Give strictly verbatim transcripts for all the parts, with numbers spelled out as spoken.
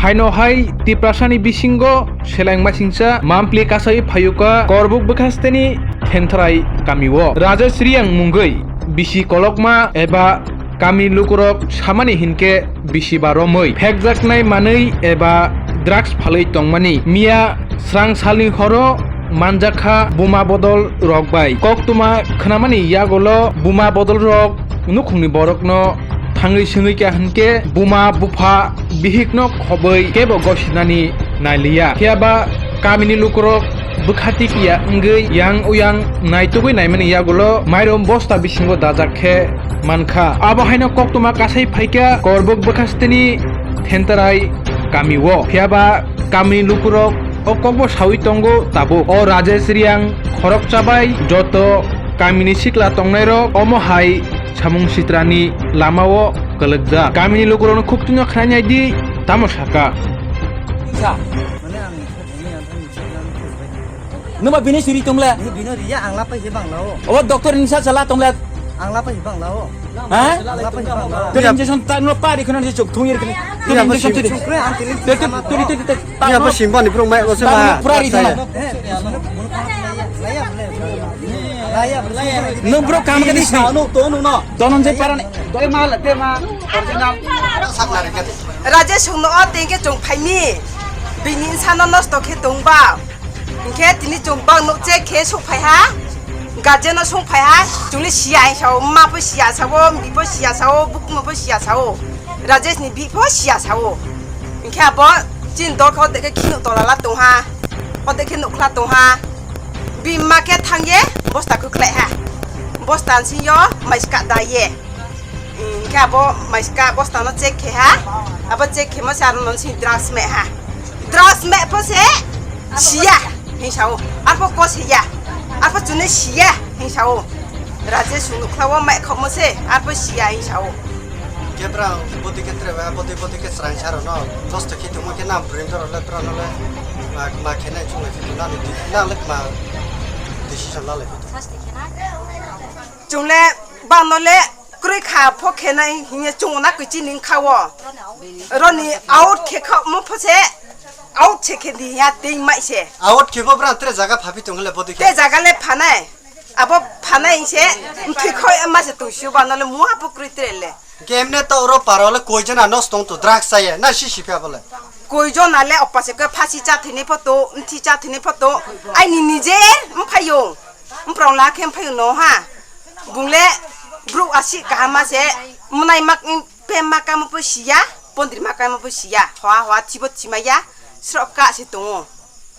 Haino hai Tiprasani bisingo seleng masingcha mampli kasai phayuka Korbuk bwkhasteni Thenthrai kamio. Rajesh Riyang mungwi bisi kolokma eba kami lukurok samani hinkhe bisi ba romwi phekjaknai manwi eba drugs phalwi tongmani. Miya srang salni horo manjakha buma bodol rok bai. Koktwma khwnamani yagulo buma bodol rok nukhungni borokno thangwi swngwi kha hinkhe buma bupha bihikno khobwi kebo gosinani nailiya. Phiyaba kamini lukurok bwkha tikiya wngwi yang uyang naitugwi naimani yagulo mairum bosta bisingo dajak khe mankha. Abo haino koktwma kasai phaikha Korbuk bwkhasteni Thenthrai kamio. Phiyaba kamini lukurok o kokbo sawi tongo tabuk. O Rajesh Riyang khorok chabai joto kamini sikla tongnairok omo hai samung sitrani lamao kwlwkjak. Kamini lukurokno khuktuino khnainai di, tamo saka. Sa. Mane ang ini yang tadi. Numa bini suri tongle. Ini bini riya ang lapai je bang lao. O doctor ni sa sala tongle. Ang lapai je bang lao. Ha? Ang lapai je bang lao. Teri injection ta no pari khna je chok thung ir khna. Teri injection teri. Chukre ang teri. Teri teri teri. Iya, apa simpan di burung mai, apa sih, Pak? Pura di sana. Nung bro kam ka di sini. Anu to nu no. Donon je paran. Te ma la te ma. Original. Rajesh sungno o tengke chong phaini. Bini insano nosto khe tong ba. Hinkhe tini chwng bang nuk che khe suk phai ha. Guardian no sung phai ha. Chwngni siya hing sao, ma pho siya sao, mi pho siya sao, bukung pho siya sao. Rajesh ni bi pho siya sao. Hinkhe abo chin dol khe odek khe khinu tola la tong ha. Odek khe nukhla tong ha. Bi ma khe thang ye bosta khuklai ha. Bosta sing yo maiska da ye. Hinkhe abo maiska bostano check khe ha, abo check khe ma se aro non si drugs me ha, drugs me pho se siya hing sao, arpho ko siya, arpho chwngno siya hing sao, Rajesh sung nukla o mai khokmo se arpho siya hing sao. Khe bra bodi khe tre ba bodi bodi khe srang saro no nosto khe tongmo khe nam bring doro le bra no le ma ma khe nai chung le khe nani di na le ma decision la le. Chungle bang no le. Kwrwi kha pho khenai hinya chwngno na kwi chini wngkha o. Roni out khe kha mo pho se out se khe di ya tei mai se. Out khe bo bra tre jaga phapi tong le bodi khe. Te jaga le phanai. Abo phanai se mthi khoi ma se tu shu ba no le mua pho kwrwi tre le. Kemne to oro paro le koi jana nos tong to drugs saye na si si pha bole. Koi jona le opa se khe phasi cha thini photo, mthi cha thini photo. Ai ni nije mphayo. Mprong la khe mphai no ha. Bung le bru asi kahama se mwnai mak pe makamo po siya, pondri makamo po siya. Hoa hoa thibo thimaya srok ka se tongo.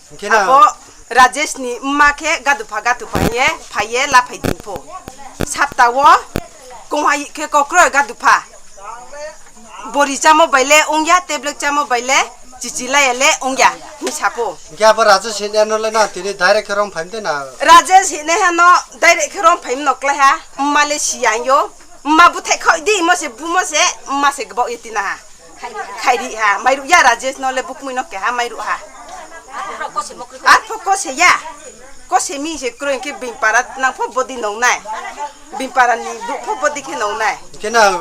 Hingke na. Abo Rajesh ni mma khe gadupha gadupha ye phai ye la phai din pho. Sapta o kongha khe kokroi gadupha. Bori chamo bai le ongya, tablet chamo bai le chichi laya le ongya, hing sapo. Hingke abo Rajesh Singh no le na tini direct khe rom phaim de na. Rajesh Singh ne ha no direct khe rom phaim no klai ha, mma le siyang yo, mma buthai khoi di mo se bu mo se, mma se gbo ye tina ha. Khairi ha, mairu ya Rajesh no le bukmui no keha mairu ha. Ar pho kose ya, kose mi se kroi ke bing para nang pho bodi nong nai. Bing para ni bu pho bodi khe nong nai. Hingke na